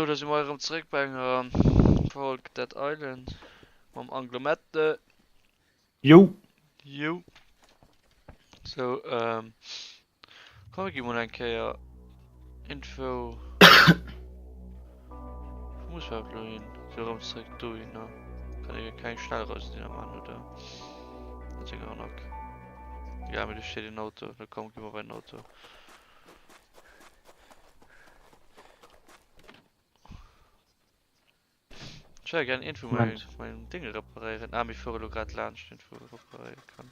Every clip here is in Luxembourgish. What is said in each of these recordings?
Sou, da si mer erëm zeréck bei enger Folg Dead Island mam Anglomette. Jo. Jo. Sou, ähm, komm mir gi mol eng Kéier Info. Wou muss mer elo hin? Sou, erëm zeréck dohinner. Kann ee keng Schnellreise maachen, oder? Dat ass eng Arnaque. Ja, mee do steet een Auto. Da komm, gi mer bei den Auto. Ech wär gern eent vu Moment. mengen Dinge reparéieren. Ah, mir fuere lo grad laanscht eent wou e reparéiere kann.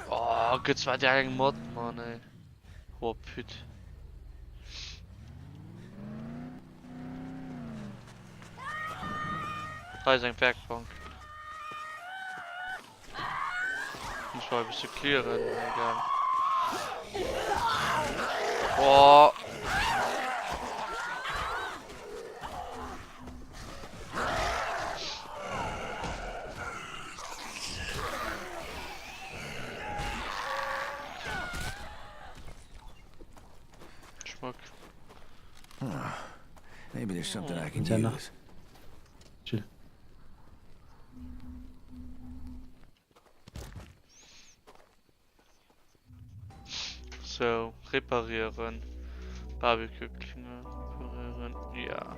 Oh, gëtt zwar der eng Mod, Mann ey. Oh, püt. Hei ass eng Werkbank. Muss mal e bësse clearen, mee egal. Oh. Schmuck. Maybe there's something I can Antenna. use. Chill. So, reparieren. Barbecue Klinge reparieren. Ja.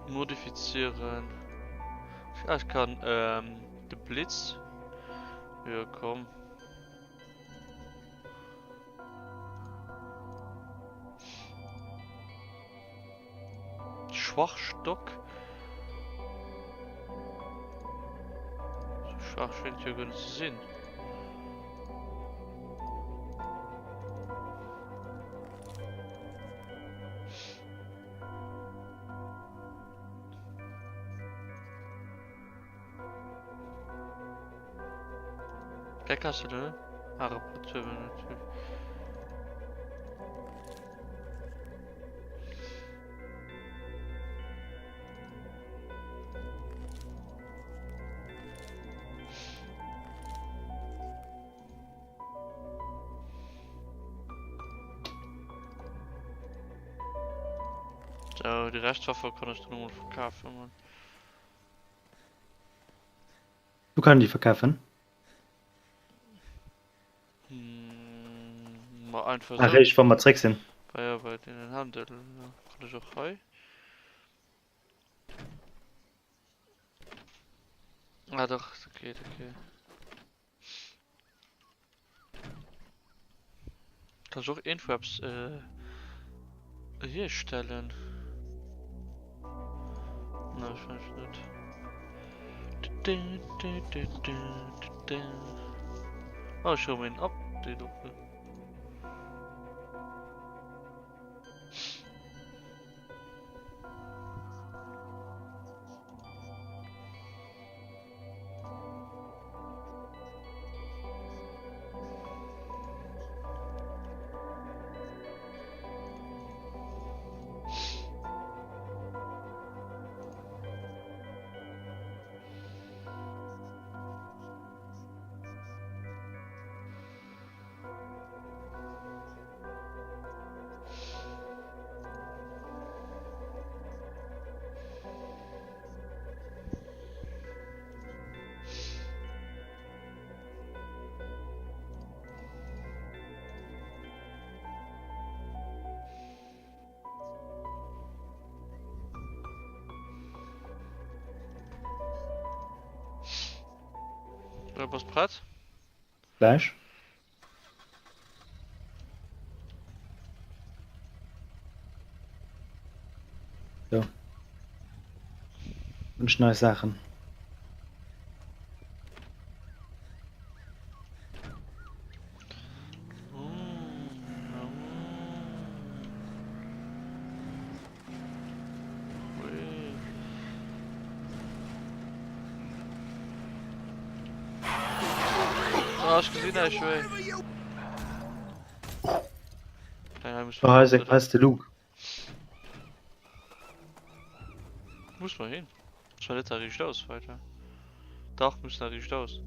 Modifizieren. Ah, ich kann ähm, de Blitz. Ja, komm. Schwachstock. So schwach scheint jo guer net ze sinn. Wär kannst du ne? Ah, Reparatur natürlich. So, die Reschtwaffe kann ich dann nochmal verkaufen, Mann. Du kann déi verkafen. Hm, ma einfach Ah, so. réischt wa mer zréck sinn. Bei, ja, bei den Handel kann ich och hei. Ah doch, das geht, okay. Kann ich och irgendwo etwas äh, herstellen? Na, wahrscheinlich nicht. Oh, ich hol mir ein Update op. Du bass prett? Gläich. So. Wünsch neue Sachen. Ah, ech gesinn näischt méi. Oh, hei ass eng, hei ass de Luke. Muss man hin. Zwar net da riicht aus weiter. Dach muss da riicht aus.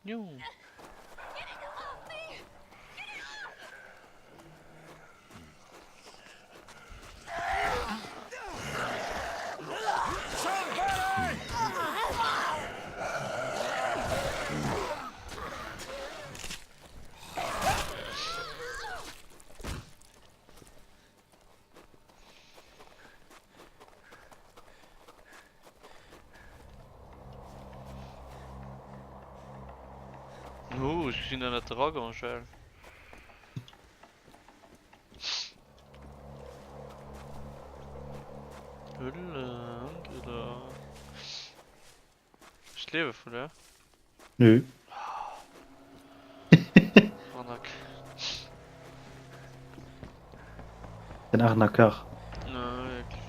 Nju. Uh, ech gesinn der net Dragon, Angèle. Ech liewe vun der. Nö. Arnaque. Den Arnaqueur. Na, wirklich.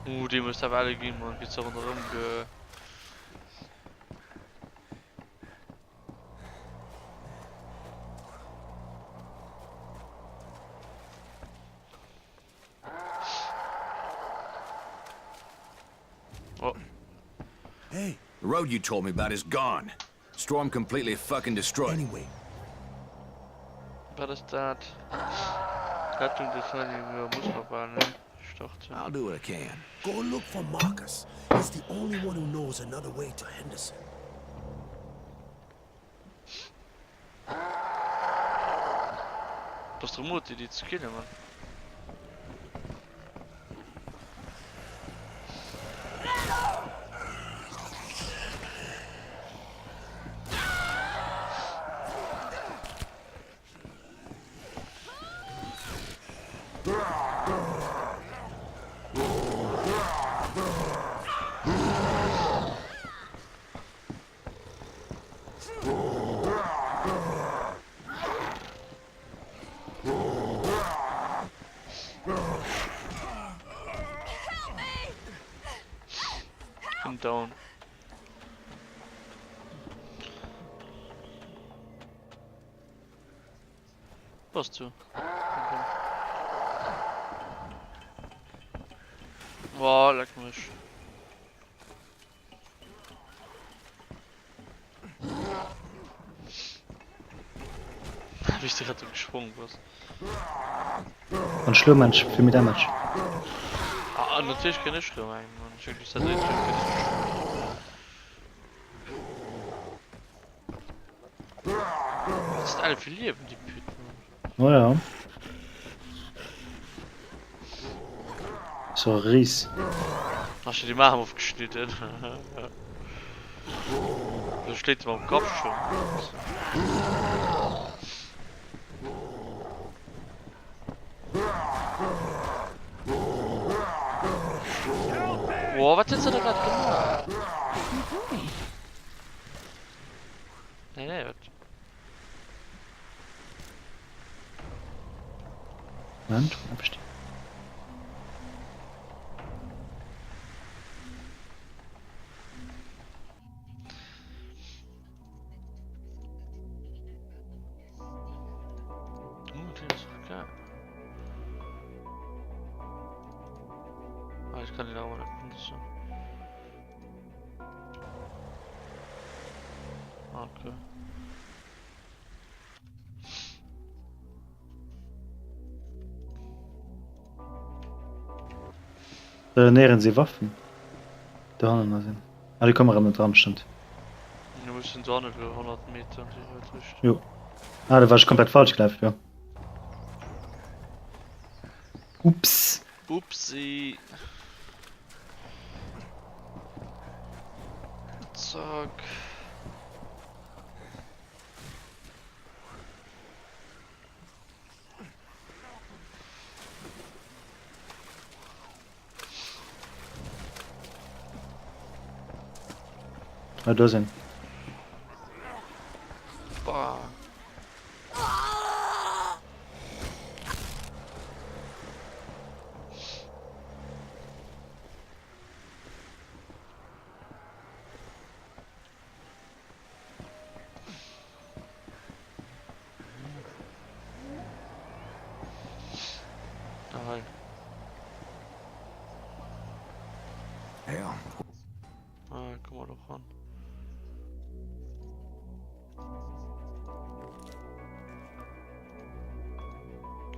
Uh, die muss awer alle ginn, man. Geht's da ronderëm ge. Oh. Hey. The road you told me about is gone. Storm completely fucking destroyed. Anyway. Wat ass dat? Rettung des Heiligen muss man bal ne starten. I'll do what I can. Go look for Marcus. He's the only one who knows another way to Henderson. Bass de mutig déi ze killen man. Bin down. Bass du? Boah, leck mech. Wéi s de grad do gesprong bass. An schlo Mensch fir méi Damage. Ah, natierlech kréien ech rëm eng, Mann. Ech hunn just dat eenzegt fir dech geschloen. Dat sinn alle vill Liewen, déi Pütten, Mann. Oh ja. So Ries. Hast du die Maam ofgeschnidden? Du schléit mam Kapp schon. Boah, wat huet se da grad gemaach? Nee, nee, wat? Moment, bleib stehen. Uh, den ist doch geil. Ah, ich kann den aber nicht benutzen. Okay. Da nähren sie Waffen. Da hannen sinn. Ah, déi komme rem net dran, stimmt. Du muss den Sonne für 100 Meter an die Richtung. Jo. Ah, da war ich komplett falsch gelaufen, ja. Ups. Upsi. Zack. Ah, do sinn. Bah. Ah, hei. Hell. Ah, komm mal doch ran.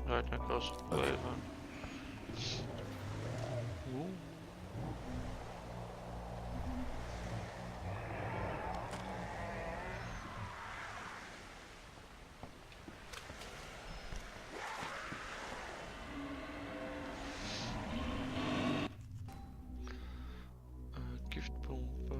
Redneck ass bleiwen. Giftpumpe.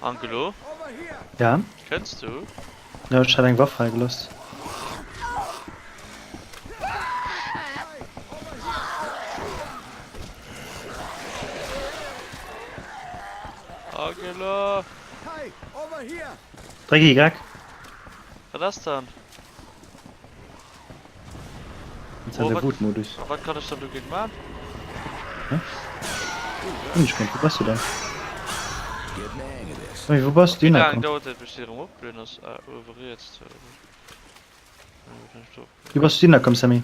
Angelo? Ja? Kennst du? Ja, ech hat eng Waff freigelooss. Angelo! Dréck Y. Wat ass dann? Jetzt hat er Wutmodus. A wat kann ech dann dogéint man? Hä? Hunn ech net. Wou bass du dann? Wéi, wou bass du Wéi laang hinnerkomm? dauert dat bis déi erëm opblöen ass? Ah, uewe riets. Wéi bass du hinnerkomm, Sammy?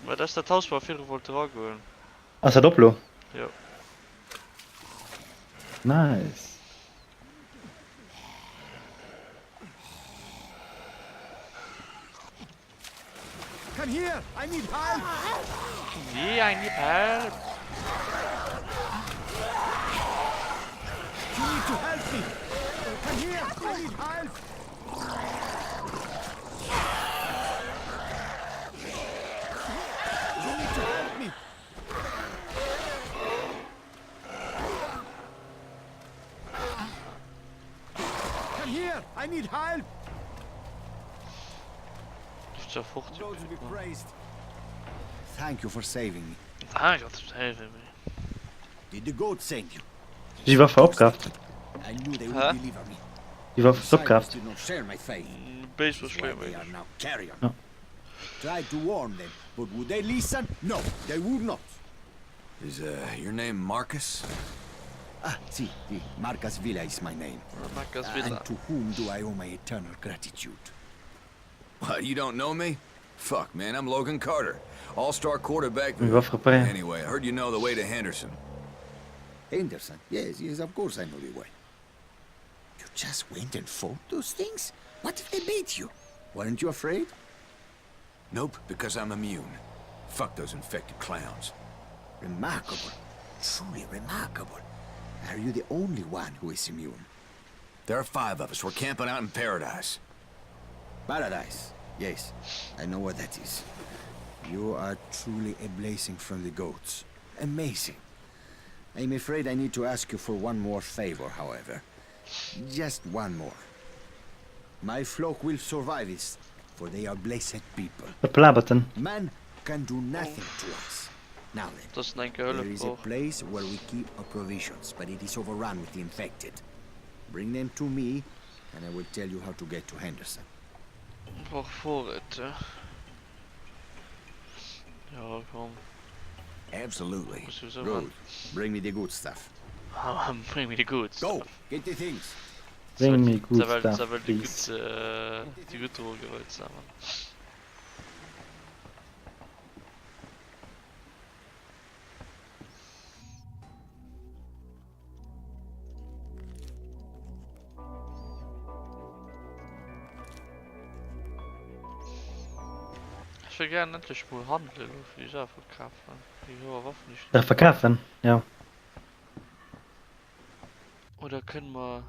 Ma dat ass dat Haus wou mer virdru wollte ragoen. Ass dat op lo? Jo. Nice. Come here! I need help! Yeah, I need help! You need to help me! Come here! I need help! You need to help me! Come here! I need help! Gods be praised. Thank you for saving me. Thank you for saving me. Did the goat send you? Déi Waff war opkaaft. I knew they Hä? would deliver me. Déi Waff ass Disciples opkaaft. did not share my faith. Béis That's was why schwéier they are méiglech. now carrion. Ja. Tried to warn them, but would they listen? No, they would not. Is, uh, your name Marcus? Ah, si, si. Marcus Villa is my name. Marcus And Villa. to whom do I owe my eternal gratitude? What, you don't know me? Fuck, man, I'm Logan Carter. All-star quarterback. Meng Waff repairen. Anyway, I heard you know the way to Henderson. Henderson? Yes, yes, of course I know the way. You just went and fought those things? What if they beat you? Weren't you afraid? Nope, because I'm immune. Fuck those infected clowns. Remarkable. Truly remarkable. Are you the only one who is immune? There are five of us. We're camping out in paradise. Paradise. Yes, I know what that is. You are truly a blessing from the goats. Amazing. I'm afraid I need to ask you for one more favor, however. Just one more. My flock will survive this, for they are blessed people. Wat plabert en? Man can do nothing to us. Now then, Dass en eng Kéier there Hëllef is a brauch. place where we keep our provisions, but it is overrun with the infected. Bring them to me, and I will tell you how to get to Henderson. Brauch Vorräte. Ja, komm. Absolutely. Muss sowieso Good. machen. Bring me the good stuff. Bring me the good Go! stuff. Get the things! Bring me good Zawel stuff, zawel déi gutt please. äh, déi gutt Droge wëllt sammeln. Ech wëll gären endlech mol handelen elo fir déi Saach verkafen. Déi hoer Waffen déi ech Saach verkafen, ja. Oder kënne mer.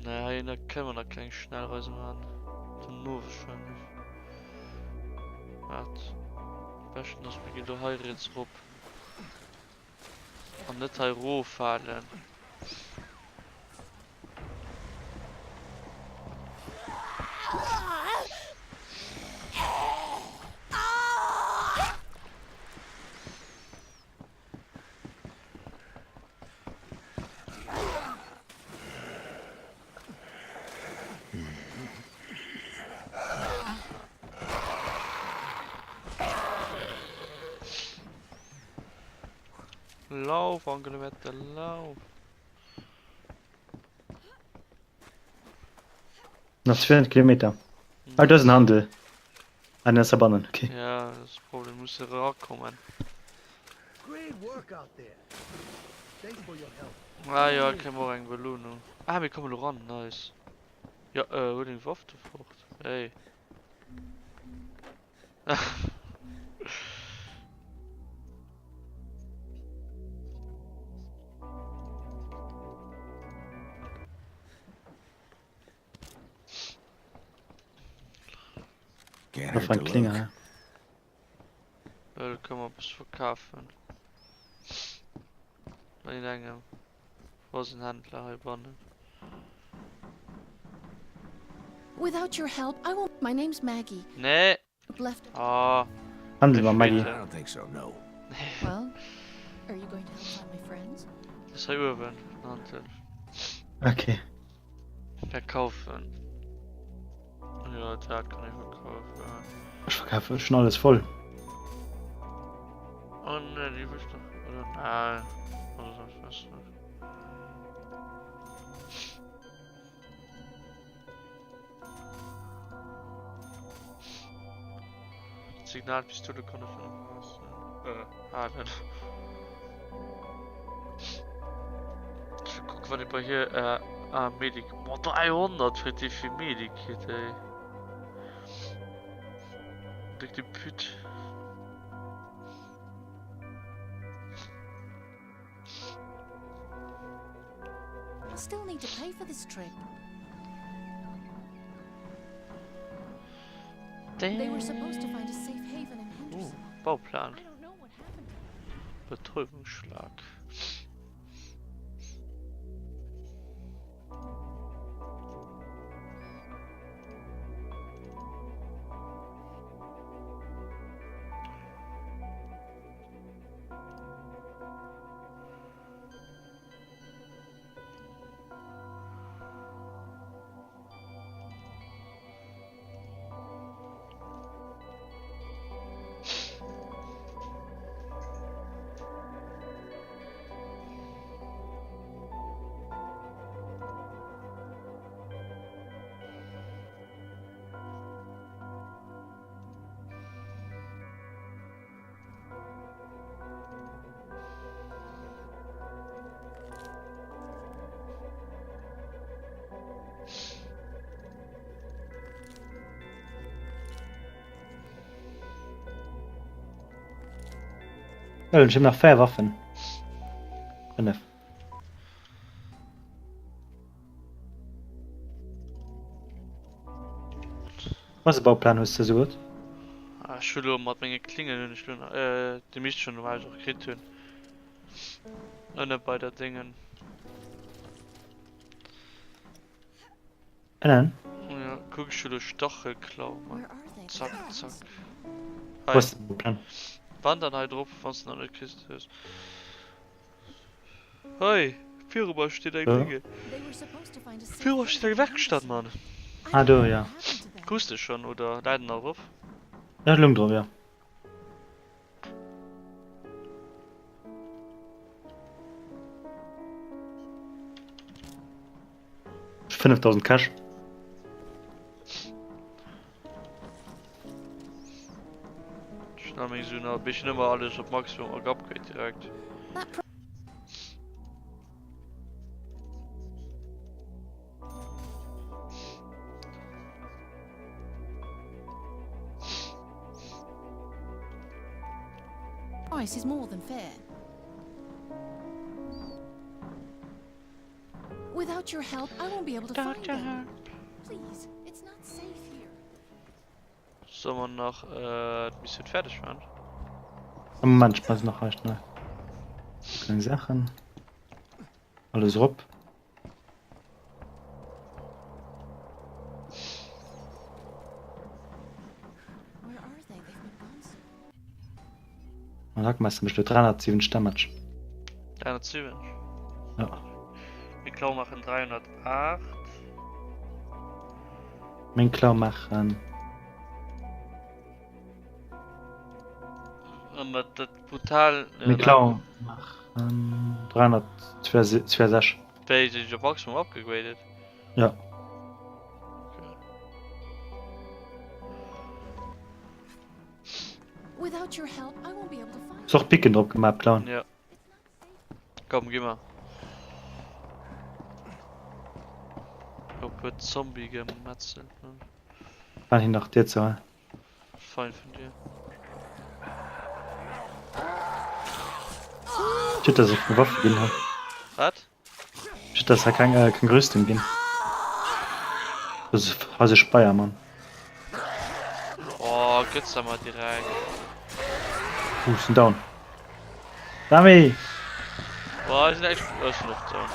Nee, heihinner kënne mer nach keng Schnellreise maachen. Dono wahrscheinlech. Waart. Beschten ass mir ginn do hei riets rop. An net hei roffalen. Lauf, Angelemette, lauf! Nach 200 Kilometer. Ah, do ass en Handel. Ah, den ass heibannen, okay. Ja, dat ass de Problem, muss erakommen. Great work out there. Thanks for your help. Ah jo, kréie mer och eng Belohnung. Ah, mir kommen elo ran, nice. Jo, äh, huel deng Waff do fort, ey. Can't Da hurt war to eng Klinge look. hei. Ja, do kënne mer eppes verkafen. Bei engem. Wo ass en Händler heibannen? Without your help, I won't. My name's Maggie. Nee! Left. Ah, Handel mam Maggie. I don't think so, no. Well, are you going to help find my friends? Das ist hei uewen, den Handel. Okay. Verkaufen. Ja, dat kann ich verkaufen. Ech verkafe schon alles voll. Oh ne, die will ich doch. Oder nein. Oder ich weiß nicht. Signalpistole kann ich noch raus. Äh, halen. Ich will gucken, wann ich bei hier äh, ah, Medik. Boah, 300 für die für Medikit, ey. Dick die Püt. I'll still need to pay for this trip. They were supposed to find a safe haven in Henderson. Oh, Bauplan. I don't know what happened to them. Betäubungsschlag. Ja, ich hab nach 4 Waffen. 5. Was e Bauplan hues de sou gutt? Ah, ech hu lo mat menge Klingen hunn ech lo nach, äh, déi misst schon normal och kritt hunn. Ënne bei der Déngen. Ënnen? Ja, kuck ech hu lo Stachelklau, Mann. Where are they? Zack, They've zack. gone so Hei, Wo ass de Bauplan? wandern hei drop, wann s de nach net kriss hues. Hei, viru mer steet eng Ja. Dinge. They were supposed to find a safe Viru mer steet haven eng in Werkstatt, Henderson. Mann. I Ah, don't do, know ja. what happened to them. Kuss de schon oder läit en nach op? Ja, lung drop, ja. Ech 5000 Cash. Ech hun meng Suen al, ech hun ëmmer alles op Maximum geupgrade direkt. That price is more than fair. Without your help, I won't be able to find them. Please, it's not safe here. Soll mer nach äh, d'Missioun fäerdeg man? Am Moment, ich muss nach hei schnell. Kleng Sachen. Alles rop. Where are they? They've been gone so Mein Hackmeister mécht lo 370 Damage. 370? Ja. Meng Klau maachen 308. Meng Klau maachen. An dat, dat brutal. Meng Klau maachen 362. Wéi, sinn ech op Maximum upgegradet? Ja. Okay. Without your help, I won't be able to find Hues och Picken drop gemaach, Clown? Ja. Komm, gi mer. Op huet Zombie gemetzelt. War hin nach dir zou. Fein vun dir. Shit, dass ech keng Waffe ginn hunn. Wat? Shit, dass hei keng, äh, keng Rüstung ginn. Das ist hei Speier, Mann. Oh, gëtz da mal direkt. Uh, sind down. Dami! Boah, ich sind echt, oh, sind noch down.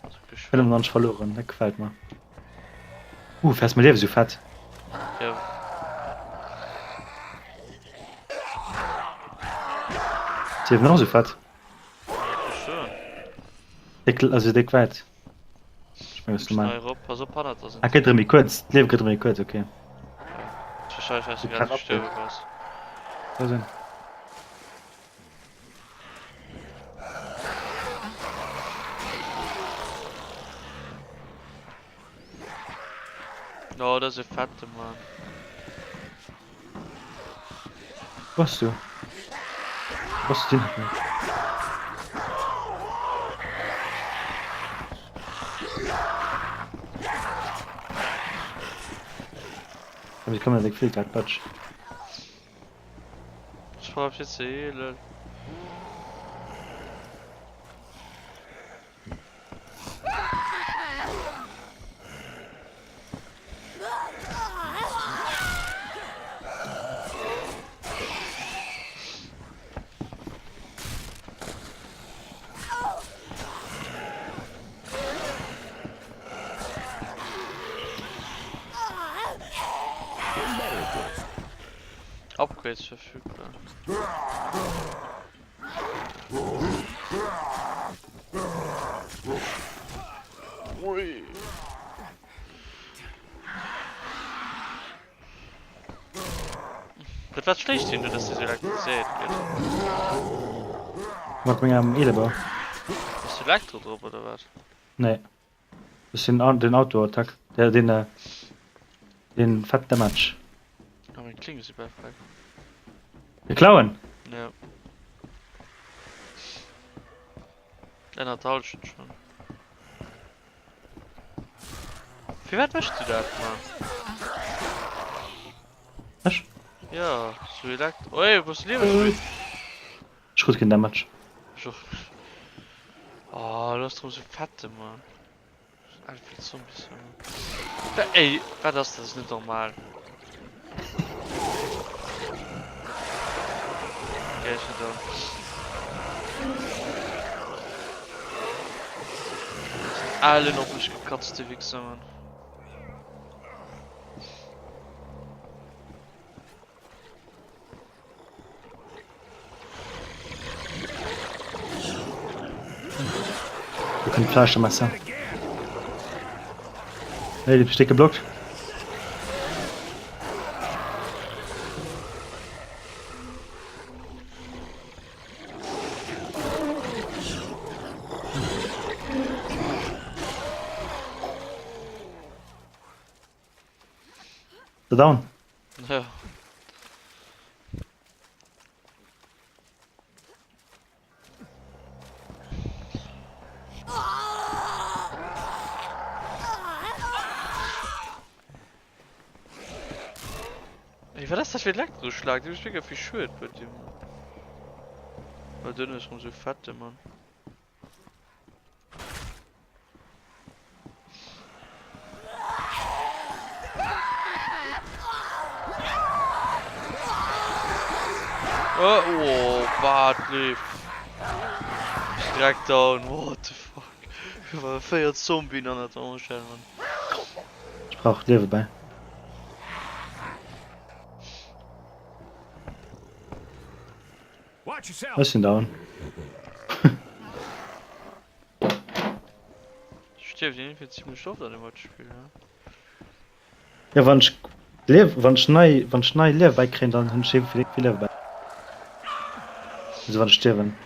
Also, Ich bin noch nicht verloren, das gefällt mir. Uh, fährst mein Leben so fett. Ja. Sie haben auch so fett. Schön. Dick, also dick weit. Ich meine, was du meinst. Pass op, hannert der sinn. Ah, gëtt erëm méi kuerz. D'Liewe gëtt erëm méi kuerz, okay. Wahrscheinlech well s du grad gestuerwe bass. Ka sinn. Oh, dat ass e fette Mann. Wo bass du? Wo bass du denn? Aber ich komme nicht viel grad Quatsch. Ich brauch jetzt healen. Upgrades verfügbar. Ui. Dat war schlecht hin, dass du so elektrisiert gëtt. Mat mengem Elebau. Ass du Elektro drop oder wat? Nee. Das ist den, den Auto-Attack. Der, den, äh, den fett Damage. Ah, meng Klinge si perfekt. Wir klauen! Ja. Ënnert der Halschent schon. Firwat méchs du dat, Mann? Ech? Ja, sou elekt. Oi, wou ass de Lieweschmied? Ech krut keen Damage. Ech och net. Oh, du ass drëm sou fette, Mann. All vill Zombies hei. Ey, wat ass dat? Dat ass net normal. Okay, ech sinn down. Alle op mech gekatzt, déi Wichser, Mann. Do kënnt d'Fleischermesser. Hey, du bist dick geblockt. Der down. Ja. Ey, wat ass dat fir Elektroschlag? Du hues mega vill Schued bei dir, Mann. Well dënn ass rëm sou fette, Mann. Oh, oh wat leeft? Direkt down, what the fuck? Hier waren 4 Zombien an der Angel, Mann. Ich brauch Liewe bei. Ech sinn down. Stierft een fir zimmlech oft an dem Matchspill, ne? Ja wann ech Liew wann ech nei wann ech nei Liewe bäikréien, dann hunn ech eben vill vill Liewe bäi. Also wann ech stierwen.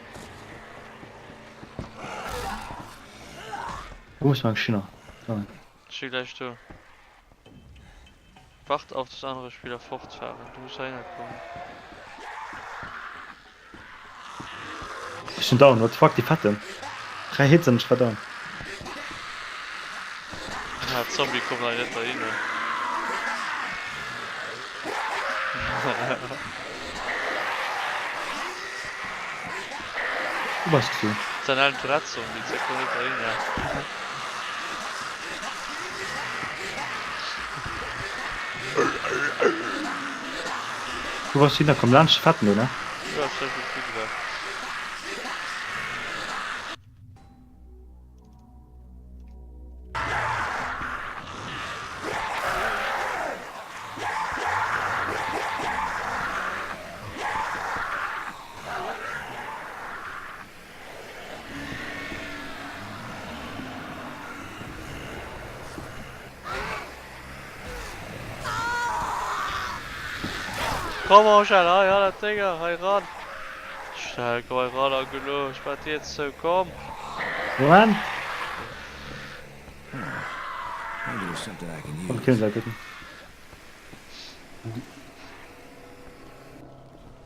Wo muss man China? Ech si gläich do. Wart auf dass andere Spieler fortfahren. Du muss heihinner kommen. Ech sinn down, what the fuck, déi Fetten. 3 Hits an ech war down. Ah, Zombie kommen hei net dohinner. Wou bass du? Sen alen Tourette-Zombie, se kommen net dohinner. Wou bass du hinner komm? Laanscht de Fetten do, ne? Jo, ech hat et ugegraff. Komm Angèle, hei, hei dat Dénger, hei ran. Schnell, komm hei ran, Angelo, ech maach d'Dier zou, komm. Moment! Maybe there's something I can Komm, use. killen se guten.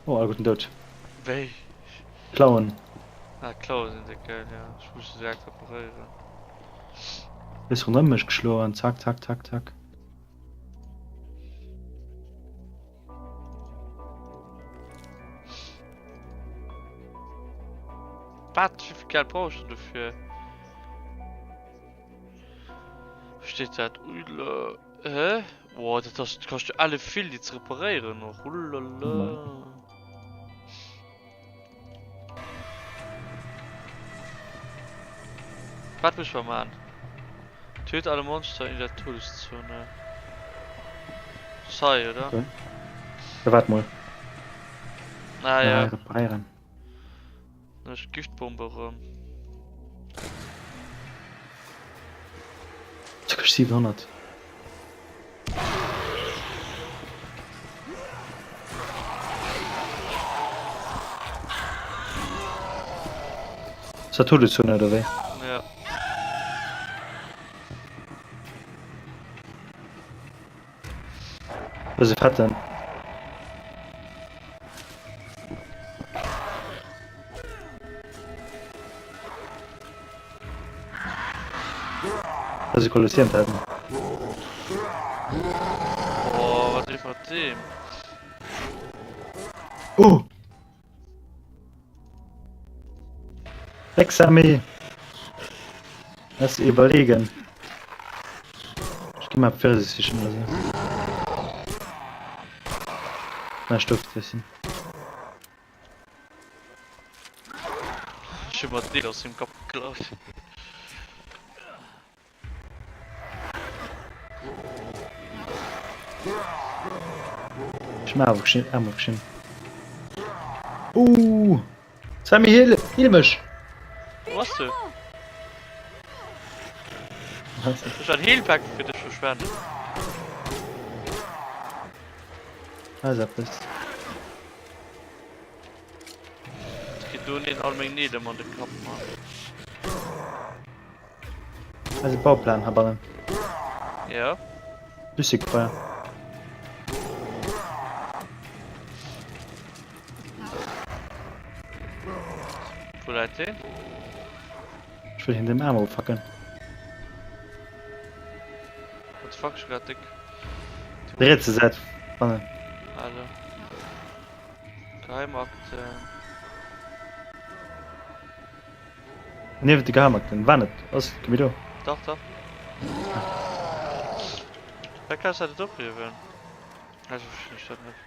Oh, all guten dout. Wéi? Klauen. Ah, Klaue sinn déck geil, ja. Ech muss se direkt reparéieren. Hues ronderëm mech geschloen, zack, zack, zack, zack. Wat? Wéi vill Geld brauch ech denn dofir? Wou steet dat? Ulla. Hä? Boah, dat ass, dat kascht jo elle vill déi ze reparéieren och. Ullala. Wat muss mer man? Töte alle Monster in der Todeszone. Sei, oder? Okay. Ja, wart mol. Ah ja. Reparieren. Dann ech d'Giftbombe erëm. Zack, 700. Ass dat Todeszone oder wéi? Ja. Dëse fetten. Dëse Kolosseum da hinten. Oh, wat is mat deem? Oh! Weg, Sammy! Lass überlegen. Ich geh mal Pfirsich fischen oder so. Na, ich durfte bisschen. Ich hab mal Deel aus dem Kopf geklaut. Ich mach einfach schön, einfach schön. Uh! Sammy, heal, heal mech! Wo bass du? Was? Ech hat Healpack fir dech verschwendet. Da ist etwas. Kritt do neen all meng Needem an de Kapp, Mann. Eise Bauplan habannen. Ja. Flüssigfeuer. Wou läit deen? Ech wëll him den Aarm ofhacken. What the fuck, ech hu grad déck. Rietse Säit bannen. Ah do. Geheimakten. Niewent de Geheimakten war net ass et kee méi do. Dach dach. Wei kanns dat et ophiewen? Also verstinn ech dat net.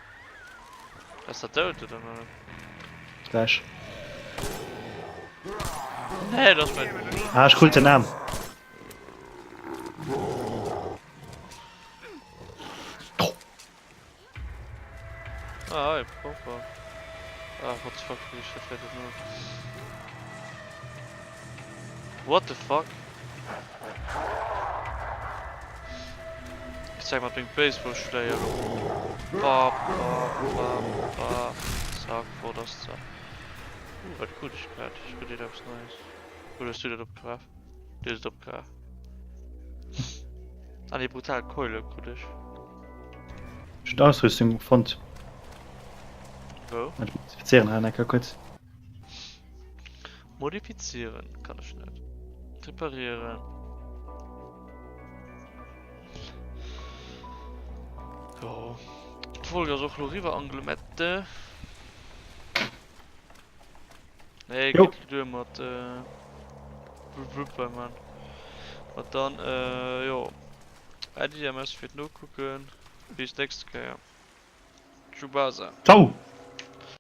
Ass dat dout oder nach net? Gleich. Nee, dat ass mäin Bruder. Ah, ech krut den Aarm. Ah, hei, Puffer. Ah, what the fuck, wie ich das fertig nur. What the fuck? Ich zeig mal den Baseballschläger. Ba, ba, ba, ba. Zack, vor das zack. Uh, wat krut ich grad? Ich krut etwas Neues. Oder hast du dat opgegraff? Du hast et opgegraff. Ah, die brutal Keule krut ich. Ech hunn d'Ausrüstung fonnt. Wou? Ech modifizéieren hei enker kuerz. Modifizieren kann ech net. Reparieren. Jo. D'Folg ass och lo riwwer Anglemette. Nee, Jo. geet duer mat äh, Wupp man. Mat dann äh, jo. Äddi a merci fir d'Nokucken. Bis d'nächst Kéier. Tschubaza. Ciao!